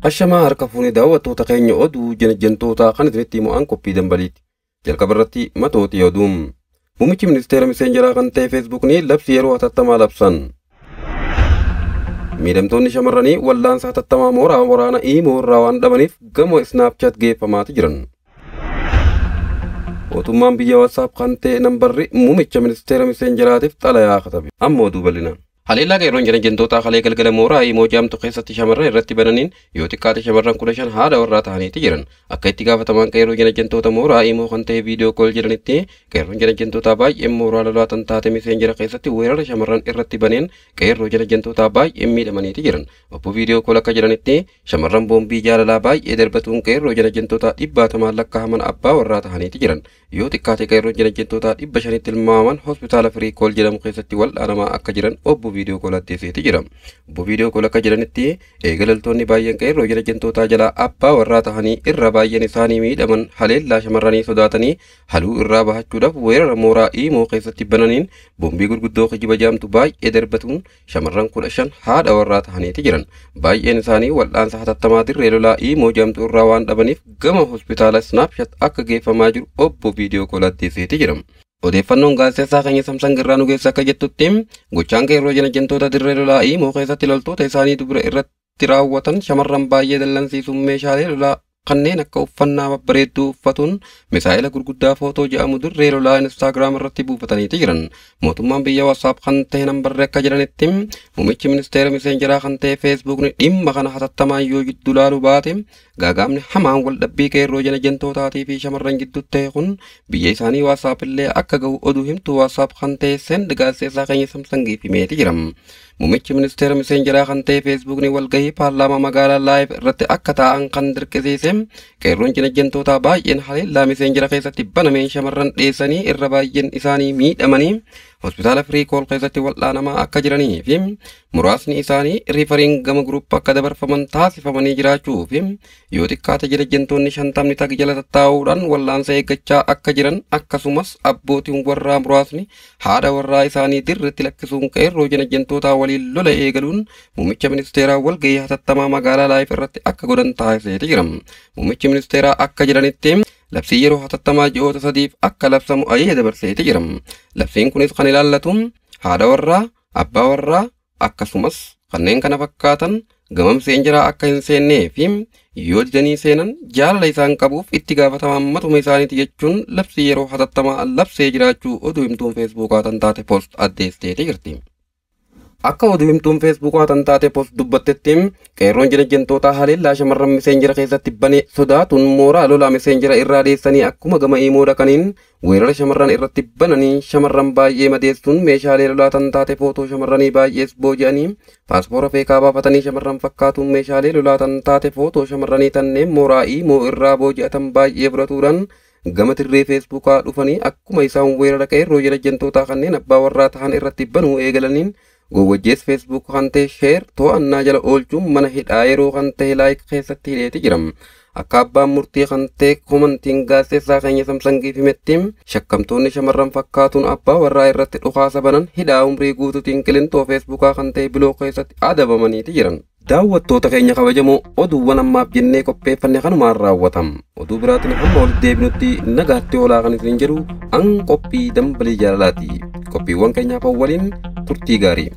Ashamaa harka fuunee daawwattoota keenya oduu janajjantoota kan isinitti himu an qophii dambaliiti. Jalqaba irratti matootii oduun. Muummichi ministeera miseenjaraa kan ta'e Feesbuukni labsi yeroo hatattamaa labsan. Miidhamtoonni shamarranii wallaansa hatattamaa mooraa waraana Iimoo irraa waan dhabaniif gama Snaapchat geeffamaati jiran. Mootummaan biyya WhatsApp kan ta'e nambarri muummicha ministeera miseenjaraatiif xalayaa katabe. Amma oduu bal'inaan. Haleellaa qeerroon janajjantoota kalee galgala mooraa Iimoo jaamtu keessatti shamarran irratti bananiin yoo xiqqaate shamarran 15 haadha warraa ta'aniiti jiran. Akka itti gaafatamaan qeerroo janajjantoota mooraa Iimoo kan ta'e viidiyoo kool jedhanitti qeerroon janajjantoota baay'een mooraa lolaa tan taate miseenjara keessatti weerara shamarran irratti baneen qeerroo janajjantoota baay'een miidhamaniiti jiran. Obbo viidiyoo kool akka jedhanitti shamarran boombii jaalalaa baay'ee darbatuun qeerroo janajjantoota 100 lakkaa'aman abbaa warraa ta'aniiti jiran. Yoo xiqqaate qeerroon janajjantoota 500 tilmaaman hospitaala Firii Kool jedhamu keessatti wal'aanamaa akka jiran obbo viidiyoo kool addeesseeti jira. Obbo viidiyoo kool akka jedhanitti eegalaltoonni baay'een qeerroo janajjantoota jalaa abbaa warraa ta'anii irra baay'een isaanii miidhaman haleellaa shamarranii sodaatanii haluu irraa bahachuudhaaf weerara mooraa Iimoo keessatti bananiin boombii gurguddoo kijiba jaamtu baay'ee darbatuun shamarran 15 haadha warraa ta'aniiti jiran. Baay'een isaanii wal'aansa hatattamaa dirree lolaa Iimoo jaamtu irraa waan dhabaniif gama hospitaala Snaapchat akka geeffamaa jiru obbo viidiyoo kool addeesseeti jira. Odeeffannoon gaazexeessaa keenya Samsung irraa nu geesse akka jettutti gochaan qeerroo janajjantoota dirree lolaa Iimoo keessatti loltoota isaanii dubra irratti raawwatan shamarran baay'ee dallansiisuun meeshaalee lolaa kanneen akka uffannaa babbareedduu uffatuun misaa'ila gurguddaa footoo jedhamu dirree lolaa Instaagiraam irratti buufataniiti jiran. Mootummaan biyya WhatsApp kan ta'e nambarri akka jedhanitti muummichi ministeera miseenjaraa kan ta'e Feesbuukni dhimma kana hatattamaan yoo jidduu laaluu baate gaagaamni hamaan waldhabbii qeerroo janajjantootaatii fi shamarran gidduutti ta'e kun biyya isaanii WhatsApp illee akka ga'u oduu himtuu WhatsApp kan ta'e send gaazexeessaa keenya Samsangiif himeeti jira. Muummichi ministeera miseenjaraa kan ta'e Feesbuukni walgahii paarlaamaa magaalaa Laayiv irratti akka taa'an kan dirqisiise qeerroon janajjantoota baay'een haleellaa miseenjara keessatti banameen shamarran dheessanii irra baay'een isaanii miidhamanii hospitaala Firii Kool keessatti wal'aanamaa akka jiranii fi muraasni isaanii riifariin gama gurupp akka dabarfaman taasifamanii jiraachuu fi yoo xiqqaate janajjantoonni 50 tag jala tattaa'uudhaan wal'aansa eeggachaa akka jiran akkasumas abbootiin warraa muraasni haadha warraa isaanii dirreetti lakkisuun qeerroo janajjantoota waliin lola eegaluun muummicha ministeeraa walgahii hatattamaa magaalaa Laayiv irratti akka godhan taasiseeti jira. Muummichi ministeeraa akka jedhanitti labsii yeroo hatattamaa ji'oota 3 akka labsamu ajaja dabarseeti jira. Labsiin kunis kan ilaallatu haadha warraa, abbaa warraa akkasumas kanneen kana fakkaatan gama miseenjaraa akka hin seennee fi yoo didanii seenan jaalala isaan qabuuf itti gaafatamaan matuma isaaniiti jechuun labsii yeroo hatattamaa labsee jiraachuu oduu himtuun Feesbuukaa tan taate poost addeesseeti jirti. Akka oduu himtuun Feesbuukaa tan taate poost dubbattetti qeerroon janajjantoota haleellaa shamarran miseenjara keessatti bane sodaatuun mooraa lolaa miseenjara irraa dheessanii akkuma gama Iimoo dhaqaniin weerara shamarran irratti bananii shamarran baay'ee madeessuun meeshaalee lolaa tan taate footoo shamarranii baay'ees booji'anii paaspoora feekaa baafatanii shamarran fakkaatuun meeshaalee lolaa tan taate footoo shamarranii tanneen mooraa Iimoo irraa booji'atan baay'ee fudhatuudhaan gama dirree Feesbuukaa dhufanii akkuma isaan weerara qeerroo janajjantoota kanneen abbaa warraa ta'an irratti banuu eegalaniin gowwajjees Feesbuuk kan ta'e sheer to'annaa jala oolchuun mana hidhaa yeroo kan ta'e laayik keessatti hidheeti jira. Akka abbaan murtii kan ta'e komantiin gaazexeessaa keenya Samsangiif himetti shakkamtoonni shamarran fakkaatuun abbaa warraa irratti dhukaasa banan hidhaa umrii guutuutiin qilintoo Feesbuukaa kan ta'e biloo keessatti adabamaniiti jiran. Daawwattoota keenya kabajamoo oduuwwan ammaaf jennee qopheeffanne kanumaan raawwatam. Oduu biraatiin hamma walitti deebinutti nagaatti oolaa kan isin jedhu an qophii dambalii jaalalaati. Qophiiwwan keenyaaf waliin turtii gaarii.